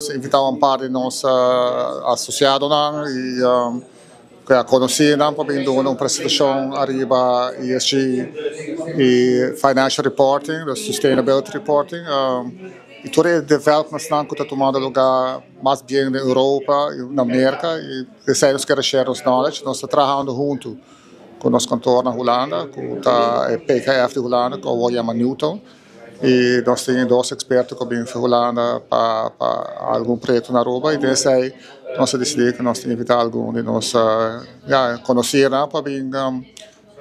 Nos a invitá un par di nos asosiadonan i konosínan pa bin duna un presentashon ariba ESG i financial reporting, dus sustainability reporting. I tur e developmentsnan ku ta tumando lugá mas bien den Europa i na Merka i esei nos kier a share nos knowledge. Nos ta trahando huntu ku nos kantor na Hulanda ku ta e PKF di Hulanda ku awor yama Newton. I nos tin dos eksperto ku a bin for Hulanda pa pa algun proyekto na Aruba i den esei nos a disidí ku nos ta invitá algun di nos ya konosínan pa bin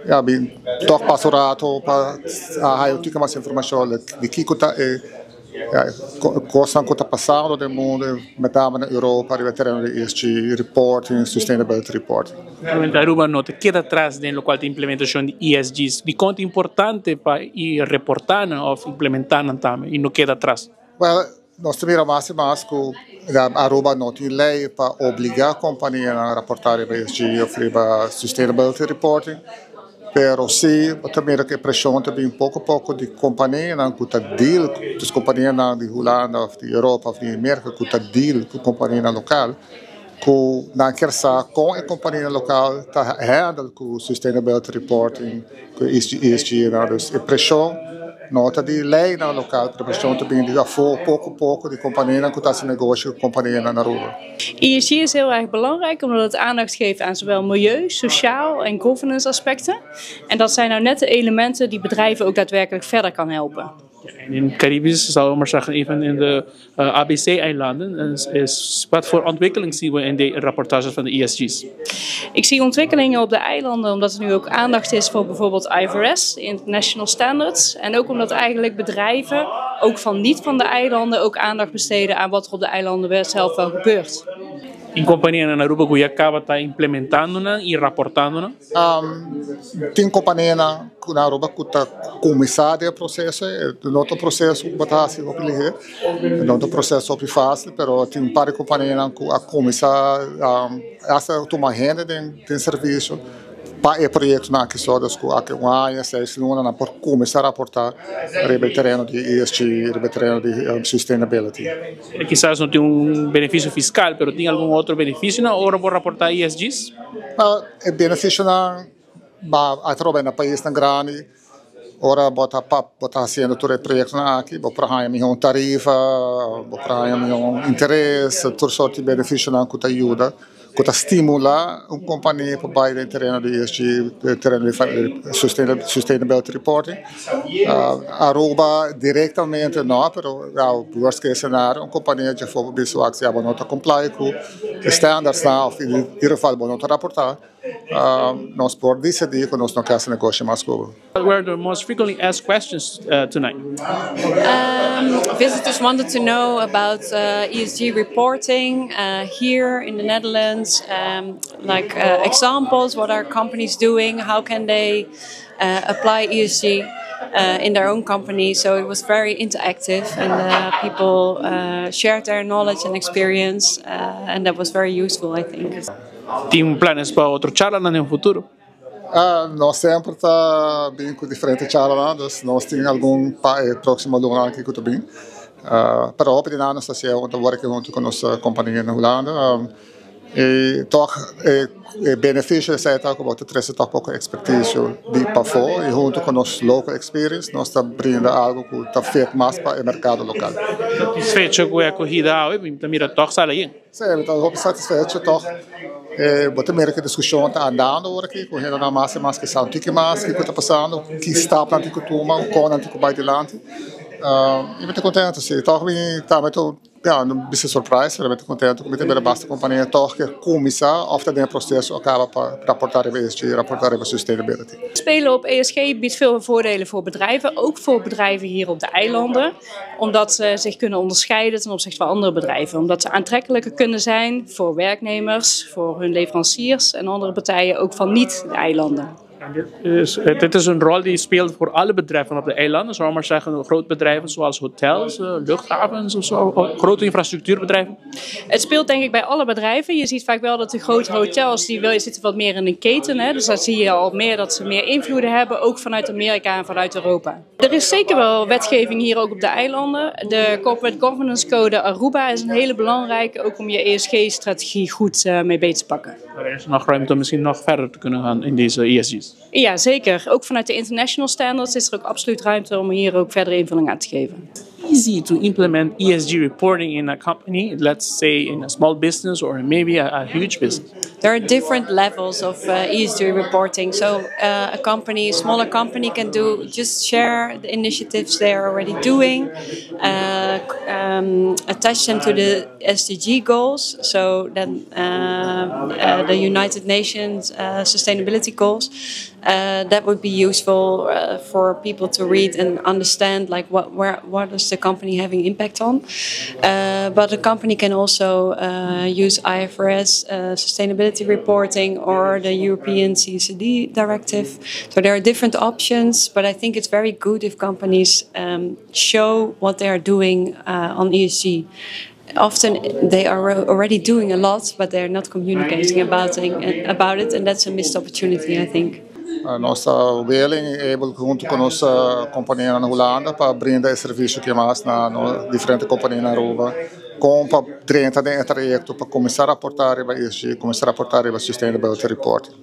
ya bin tòg pasa un rato pa haya un tiki mas informashon di kiko ta e kosnan ku ta pasando den mundu metaba na Europa riba e tereno di ESG reporting, sustainability reporting. Realmente Aruba no ta keda atras den lokual ta implementashon di ESG's. Dikon ta importante pa i reportá nan òf implementá nan tambe i no keda atras? Wèl, nos ta mira mas i mas ku Aruba no tin lei pa obligá kompanianan raportá riba ESG òf riba sustainability reporting. Pero si bo ta mira ku e preshon ta bin poko poko di kompanianan ku ta deal, dus kompanianan di Hulanda òf di Europa òf di Merka ku ta deal ku kompanianan lokal, ku nan kier sa kon e kompanianan lokal ta handle ku sustainability reporting, ku ESG. Dus e preshon no ta di leinan lokal, pero e preshon ta bin di afó poko poko di kompanianan ku ta hasi negoshi ku kompanianan na Aruba. ESG is heel erg belangrijk omdat het aandacht geeft aan zowel milieu, sociaal en governance aspecten. En dat zijn nou net de elementen die bedrijven ook daadwerkelijk verder kan helpen. En in Caribisch, zal ik maar zeggen, even in de ABC-eilanden, is, wat voor ontwikkeling zien we in de rapportages van de ESG's? Ik zie ontwikkelingen op de eilanden omdat er nu ook aandacht is voor bijvoorbeeld IFRS, International Standards. En ook omdat eigenlijk bedrijven, ook van niet van de eilanden, ook aandacht besteden aan wat er op de eilanden zelf wel gebeurt. Tin kompanianan na Aruba ku ya kaba ta implementando nan i raportando nan? Tin kompanianan na Aruba ku ta kuminsá den e proseso. E no ta un proseso ku bo ta hasi hopi lihé, e no ta un proseso hopi fásil, pero tin un par di kompanianan ku a kuminsá asta tuma hende den servisio pa e proyektonan aki so. Dus ku aki un aña, seis luna nan por kuminsá raportá riba e tereno di ESG, riba e tereno di sustainability. Kisas no tin un benefisio fiskal, pero tin algun otro benefisionan ora bo raportá ESG's? E benefisionan ba atrobe na paisnan grandi, ora bo ta bo ta hasiendo tur e proyektonan aki, bo por haña mihó un tarifa, bo por haña mihó un interes, tur sort di benefisionan ku ta yuda. Ku ta stimulá un kompania pa bai den tereno di ESG, den tereno di sustainability reporting. Aruba direktamente no, pero worst case scenario un kompania dje for por bisa wak si abo no ta comply ku e standardsnan òf in ieder geval bo no ta raportá, nos por disidí ku nos no ke hasi negoshi mas ku bo. What were the most frequently asked questions tonight? Visitors wanted to know about ESG reporting here in the Netherlands, like examples, what are companies doing, how can they apply ESG in their own company. So it was very interactive and people shared their knowledge and experience and that was very useful, I think. Tin planes pa otro charlanan den futuro? Nos semper ta bin ku diferente charlanan, dus nos tin algun pa e próksimo luna aki ku ta bin. Pero hopi di nan nos ta hasié huntu awor aki huntu ku nos kompania na Hulanda. I tòg e benefisio di esei ta ku bo ta trese tòg poko ekspertisio di pafó i huntu ku nos local experience nos ta brinda algu ku ta fit mas pa e merkado lokal. Satisfecho ku e akohida awe? Mi ta mira tòg sala yen. Sí, mi ta hopi satisfecho tòg. Bo ta mira ku e diskushon ta andando ora aki, ku hendenan mas i mas ke sa un tiki mas kiko ta pasando, ki stapnan tin ku tuma, kon nan tin ku bai dilanti. I mi ta kontentu, sí. Tòg mi tambe ta, ya, no bisa surprise, pero mi ta kontentu ku mi ta mira basta kompania tòg ke kuminsá òf ta den e proseso a kaba pa raportá riba ESG, raportá riba sustainability. Spelen op ESG biedt veel voordelen voor bedrijven, ook voor bedrijven hier op de eilanden. Omdat ze zich kunnen onderscheiden ten opzichte van andere bedrijven. Omdat ze aantrekkelijker kunnen zijn voor werknemers, voor hun leveranciers en andere partijen, ook van niet de eilanden. En dit is een rol die speelt voor alle bedrijven op de eilanden, zullen we maar zeggen, grote bedrijven zoals hotels, luchthavens of zo, grote infrastructuurbedrijven? Het speelt, denk ik, bij alle bedrijven. Je ziet vaak wel dat de grote hotels, die zitten wat meer in een keten. Hè? Dus daar zie je al meer dat ze meer invloeden hebben, ook vanuit Amerika en vanuit Europa. Er is zeker wel wetgeving hier ook op de eilanden. De Corporate Governance Code Aruba is een hele belangrijke, ook om je ESG-strategie goed mee beet te pakken. Er is nog ruimte om misschien nog verder te kunnen gaan in deze ESG's. Ja, zeker. Ook vanuit de international standards is er ook absoluut ruimte om hier ook verdere invulling aan te geven. Easy to implement ESG reporting in a company, let's say in a small business or maybe a huge business? There are different levels of ESG reporting. So a company, a smaller company can do just share the initiatives they are already doing, attach them to the SDG goals. So then the United Nations sustainability goals. That would be useful for people to read and understand, like, what is the company having impact on. But a company can also use IFRS sustainability reporting or the European CSRD directive. So there are different options, but I think it's very good if companies show what they are doing on ESG. Often they are already doing a lot, but they're not communicating about it, and that's a missed opportunity, I think. Nos ta willing y able hunto cu nos compania na Hulanda pa brinda e servicio cu mas na no, diferente compania na Aruba con pa drenta den trayecto pa cuminsa raporta riba ESG, cuminsa raporta riba sustainability reporting.